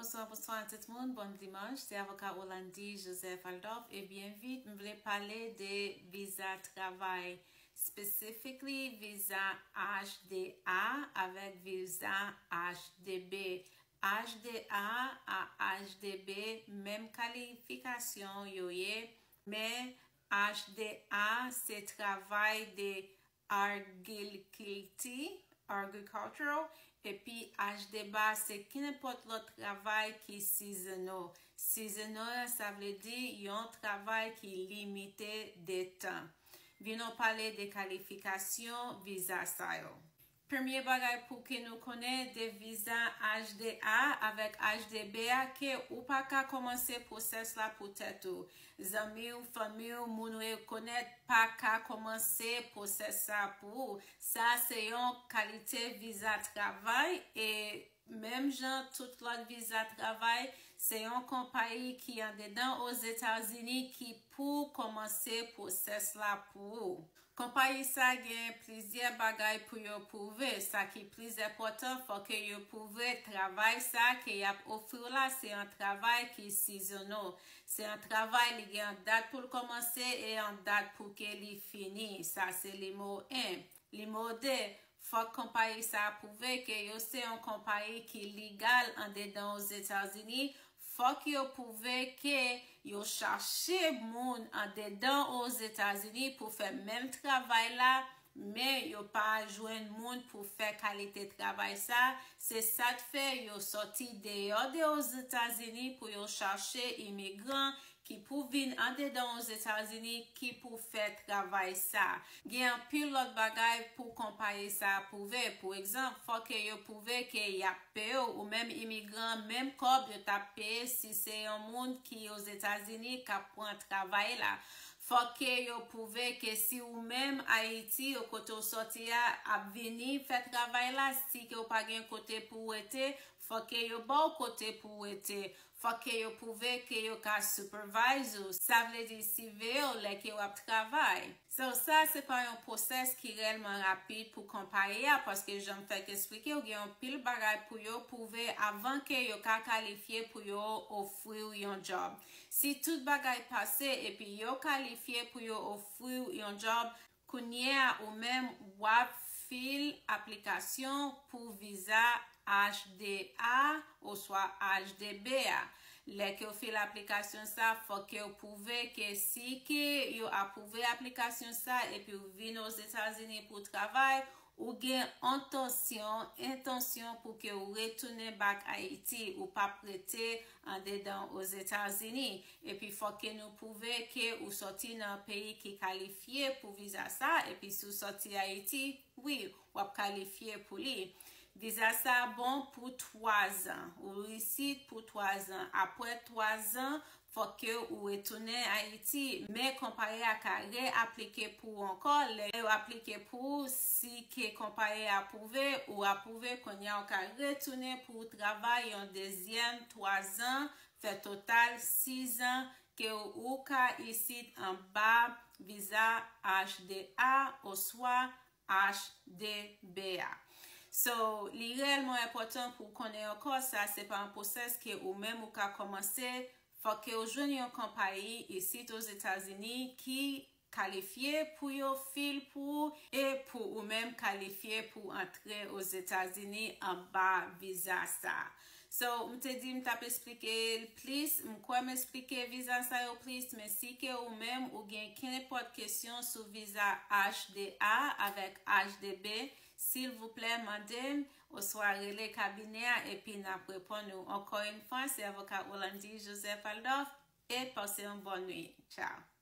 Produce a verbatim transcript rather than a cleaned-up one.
Bonswa, bonswa tout moun, bon dimanch. Se avoka Orlandy Joseph Aldorf e byen vit, m vle pale de viza travay, specifically viza H deux A avèk viza H deux B. H deux A a H deux B, menm kalifikasyon yo ye, men H deux A se travay de agriculture, agricultural, epi H deux B se kenenpòt lòt travay ki seasonal. Seasonal, sa vle di yon travay ki limite de tan. Vin nou pale de kalifikasyon viza sa yo. Premye bagay pou ke nou konnen de viza H deux A avèk H deux B a, ke ou pa ka kòmanse pwosès la pou tèt ou. Zanmi w, fanmi w, moun ou rekonèt pa ka kòmanse pwosès sa pou ou. Sa se yon kalite viza travay e menm jan tout lòt viza travay, se yon konpayi ki andedan Ozetazini ki pou kòmanse pwosès la pou ou. Konpayi sa gen plizyè bagay pou yo pwouve. Sa ki plis enpòtan, fò ke yo pwouve travay sa ke y ap ofri w la, se yon travay ki seasonal. Se yon travay, li gen yon dat pou l kòmanse e yon dat pou ke li fini. Sa se nimewo en. Nimewo de, fòk konpayi sa a pwouve ke yo se yon konpayi ki legal andedan Ozetazini. Fòk yo pwouve ke yo chache moun andedan Ozetazini pou fè menm travay la, men yo pa jwenn moun pou fè kalite travay sa. Se sa k fè yo sòti deyò de Ozetazini pou yo chache imigran ki pou vin andedan Ozetazini ki pou fè travay sa. Gen anpil lòt bagay pou konpayi sa pwouve. Pou egzanp, fò ke yo pwouve ke y ap peye w, ou menm imigran, menm kòb yo t ap peye si se yon moun ki Ozetazini k ap pran travay la. Fò ke yo pwouve ke si ou menm Ayiti, yo kote w sòti a, ap vini fè travay la, si ke w pa gen kote pou w rete, fò ke yo ba w kote pou w rete. Fò ke yo pwouve ke yo ka supervise ou, sa vle di siveye w lè ke w ap travay. So, sa se pa yon pwosès ki reyèlman rapid pou konpayi a, paske jan m fèk eksplike w, gen yon pil bagay pou yo pwouve avan ke yo ka kalifye pou yo ofri w yon djòb. Si tout bagay pase epi yo kalifye pou yo ofri w yon djòb, kounye a ou menm w ap fil aplikasyon pou viza H deux A oswa H deux B a. Lè ke w fil aplikasyon sa, fòk ke w pwouve ke si ke yo apwouve aplikasyon sa epi w vin Ozetazini pou w travay, ou gen entansyon, entansyon pou ke w retounen back Ayiti, ou p ap rete andedan Ozetazini. Epi fòk ke nou pwouve ke ou sòti nan peyi ki kalifye pou viza sa, epi si w sòti Ayiti, wi, w ap kalifye pou li. Viza sa bon pou twa zan. Ou isit pou twa zan. Apre twa zan, fòk ke ou retounen Ayiti. Men konpayi a ka reaplike pou ou ankò. Lè yo aplike pou ou, si ke konpayi a apwouve, ou apwouve, kounye a ou ka retounen pou w travay yon dezyèm twa zan, fè total sis zan ke ou ka isit anba viza H deux A oswa H deux B a. So, li reyèlman enpòtan pou w konnen ankò, sa se pa yon pwosès ke ou menm ou ka kòmanse. Fòk ke w jwenn yon konpayi isit Ozetazini ki kalifye pou yo fil pou ou e pou ou menm kalifye pou antre Ozetazini anba viza sa. So, m te di m t ap eksplike l plis, m kwè m eksplike viza sa yo plis, men si ke ou menm ou gen kenenpòt kesyon sou viza H deux A avèk H deux B, silvouplè mande m oswa rele kabinè a epi n ap reponn ou. Encore une fois, se avoka Orlandy Joseph Aldorf e pase yon bòn nwit. Ciao.